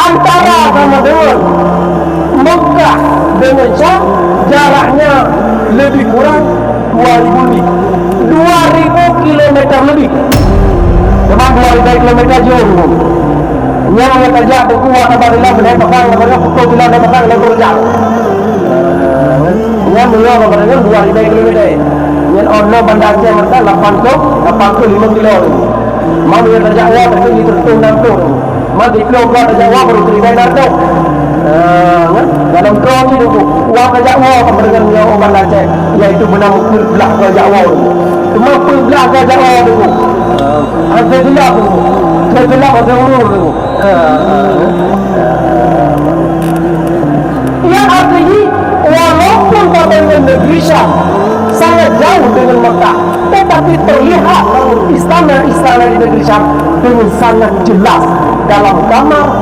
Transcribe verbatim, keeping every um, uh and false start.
Antara sama dengan Mekah dengan Syam jaraknya lebih kurang dua ribu lebih. Dua ribu kilometer lebih. Memang dua ribu kilometer jauh. Nyang tajak Teungku, wa tabarilah, beunai pakang, daripada pukul bilang, beunai pakang, laju jauh. Nyan meunyoe bak Pareuen dua ribèe kilometer. Nyan 'oh noe Banda Aceh mantong lapan ploh, lapan ploh limong kilo. Meunyoe tajak Woe, mungken di sireutoh nam ploh. Meunyoe di Pulo Pulo tajak Woe baru siribèe nam ploh. Ah, kan? Dalam droe cit, Teungku. Woe tajak Woe, sama dengan nyoe Banda Aceh, yaitu beunang peublah tajak Woe. Cuma peublah tajak Woe, Teungku. Ah, saya gelap, Teungku. Saya gelap, saya urus, Teungku. Yang artinya, walaupun kata dengan negeri Syam sangat jauh dengan Mekah, tetapi terlihat istana-istana di negeri Syam dengan sangat jelas dalam kamar